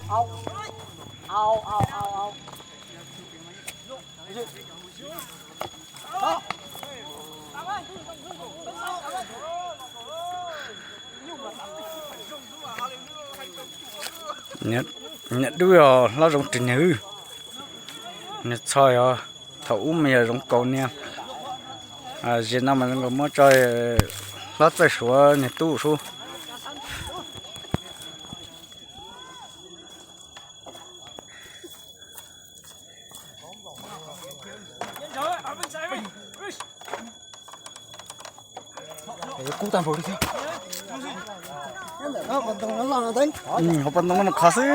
Niam dub yog hlob zoo ris niag wb, niag txho yog thaum ub mas yog zoo kaus niag. Zim no mas zoo nkaus muab tso hlob txawj suav niag tub sub. Hauv pas ntoo no mas qhov xwb.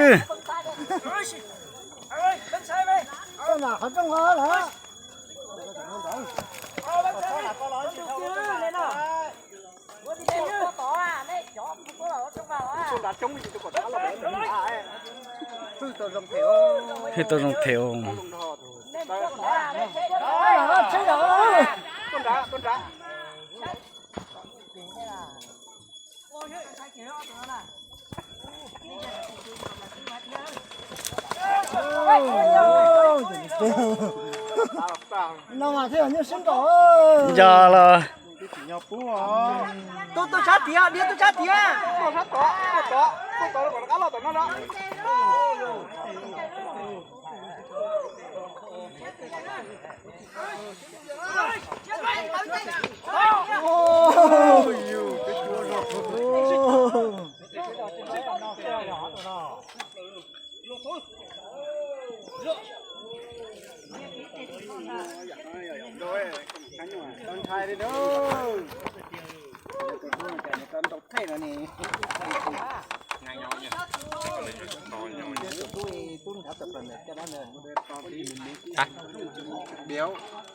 Hwj tau zoo them. Yog los. Tuaj, tuaj sab tid, Diab tuaj sab tid.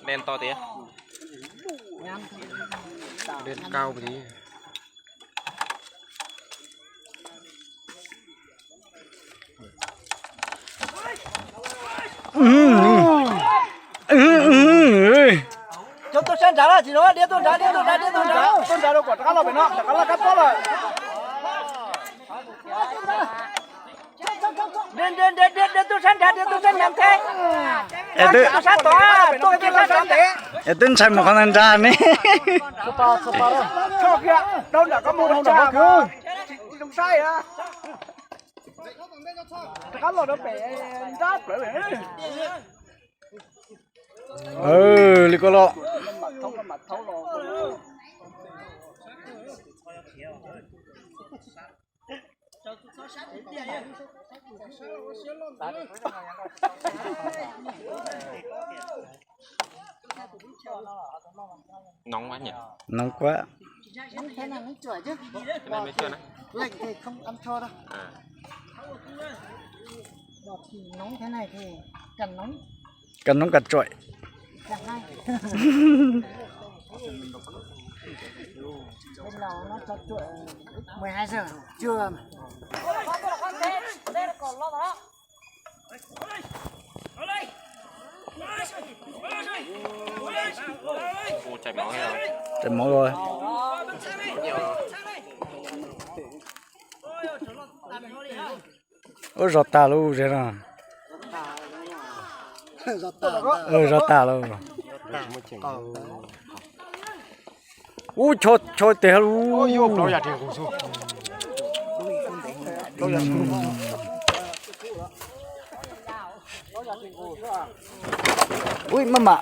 Đen to tí. Đen cao tí. Cov tuaj sab nrad lawm, tsis no, Diab tuaj nrad, Diab tuaj nrad, Diab tuaj nrad, tuaj nrad rau kom rov qab los pem no, rov qab los kab pob lawm. Diab tuaj sab nrad, Diab tuaj sab nrad, tuaj sab tod, tuaj kiag sab tod. Es twb ntshai mus qhov ntawd nrad ne. Rau nram koj mus rau nram koj, zoo saib. Rov qab los rau pem nrab plawv. Li ko los. Nóng quá nhỉ? Nóng quá. Cái này mới chưa nóng. Lạnh thì không ăn cho đâu. À. Đọt thì nóng thế này thì càng nóng. Càng nóng càng trội. Càng hay. Bên lò nó cho trội mười hai giờ trưa mà. Ôi, chảy máu rồi. Chảy máu rồi. Ua zog tag lub zog no. Zog tag lub. Ub, cho tes lub. Ui, maj mam.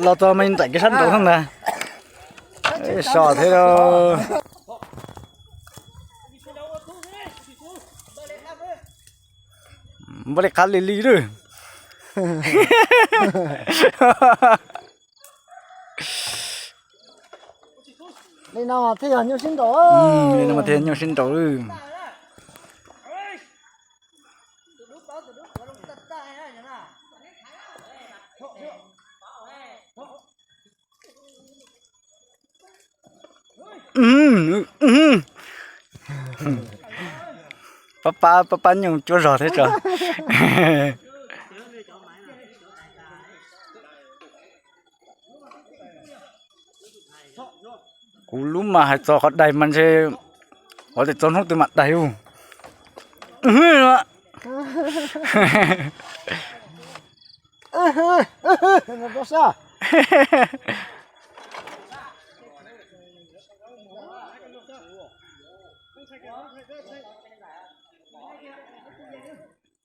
Los txog me nraim kev sab nraud xwb ntag. So thiab lauj. Npaj li qab li li lawm. Li no mas thiaj yog nyuaj sib nraus. Li no mas thiaj yog nyuaj sib nraus lawm. Pab pab pab pab nyooj cuab zog thiab tso. Kuv lub mas hais txog qhov daig mas ntshe qhov tias txog hnub twg mam daig u.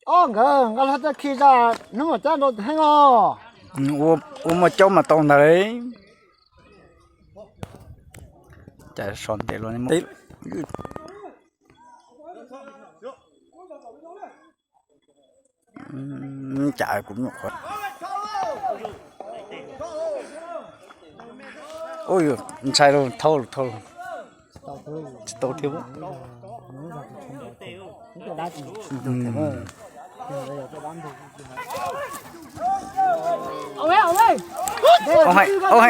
Ob nkawd nqa hlo coj khi zaj hnub mam cab nrau heev os. Ua muaj caub mas tau ntag. Cas so ntev los cas kuv nyuam qhuav. Ntshai lauj, thauj lauj, thauj lauj. Tsis tau thiab. Au heev, au heev, au heev. Au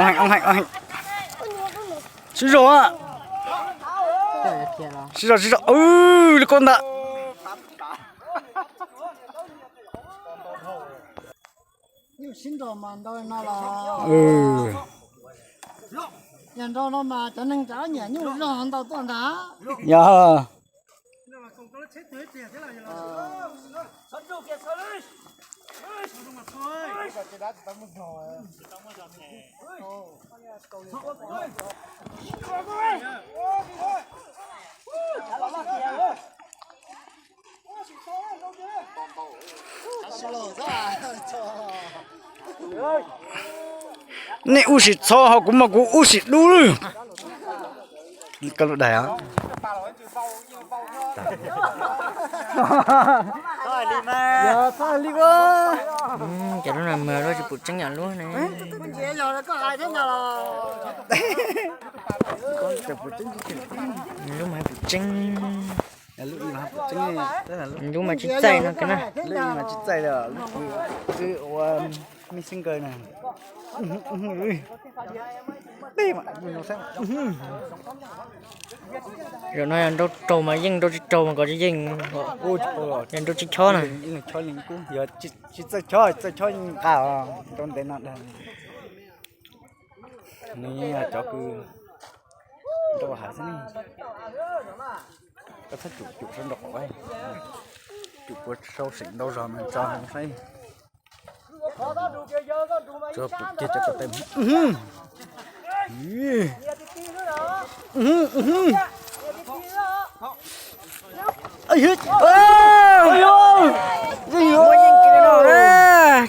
heev, au heev, au heev. Sib zog, sib zog, sib zog, li koj ntag. Sib nraus mas nrau no los, yog nrau no mas cov neeg tsav nyiam nyuj zog ntau tuaj ntag. Yog. Nej ua sim txho ho kuv mas kuv ua sim dub lawm. Koj lub daig os. Yog txhob hais li ua. Ces lub no mas lub tsis pum tseeb yam lub ne. Lub mas pum tseeb. Lub mas tsis txaij no na. Lub mas tsis txaij li, lub ua mej xeeb nkaws na. Zaum no yog nrau raug mas yeej, nrau tsis raug mas kom tsis yeej. Yog nrau tsis chob na. Tsis txawj chob, txawj chob nqa nrau ntev no dag. Nws cov kws nrau hav xwb ne. Koj txhob cum cum sau nraum qaum, cum puas sau seem ntau zog mas tso saib. Tsuas pum kiag cov ko taw.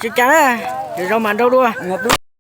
Tsis cas na, zaum no mas nrau dua.